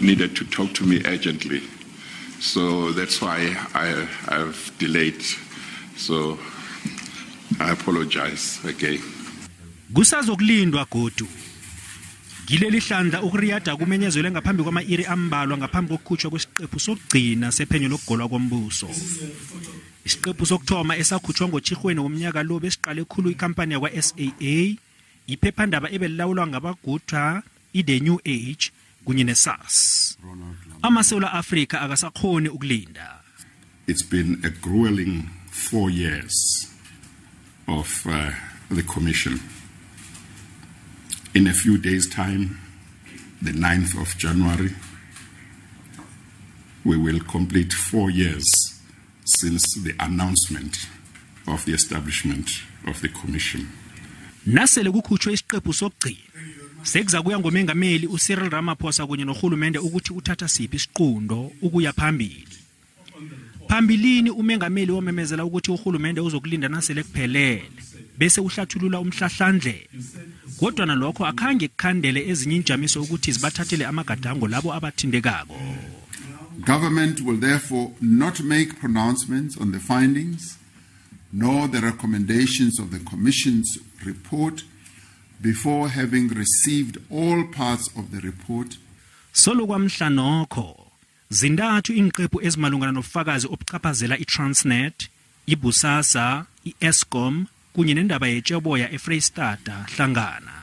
needed to talk to me urgently. So that's why I've delayed. So I apologize again. Kusazokulindwa godu. Ngileli hlandla ukuriyada kumenyezelwe ngaphambi kwama-iri ambalwa ngaphambi kokukhutshwa kwesiqephu sokugcina sephenyo lokugolwa kombuso. Isiqephu sokuthoma esakhutshwa ngoTjhirhweni womnyaka lo besiqale khulu ikhampani yakwa-SAA, iphephandaba ebelilawulwa ngabaGupta, i-The New Age kunye ne-SARS. AmaSewula Afrika akasakhoni ukulinda. It's been a grueling 4 years of the commission. In a few days' time, the 9th of January, we will complete 4 years since the announcement of the establishment of the commission. Nasele kukhutshwe isiqephu sokugcina, sekuzakuya ngomengameli uCyril Ramaphosa kunye nohulumende ukuthi uthatha siphi isiqundo ukuya phambili. Phambilini umengameli wamemezela ukuthi uhulumende uzokulinda nasele kuphelele bese uhlathulula umhlahlandlela. Kodwa nalokho akhange kukhandele ezinye injamiso ukuthi zibathathele amagadango labo abathindekako. Government will therefore not make pronouncements on the findings nor the recommendations of the Commission's report before having received all parts of the report. Solo kwamhla nokho, zintathu iinqephu ezimalungana nobufakazi obuchaphazela iTransnet, iBusasa, iEskom kunye nendaba yetsheboya eFreystata hlangana.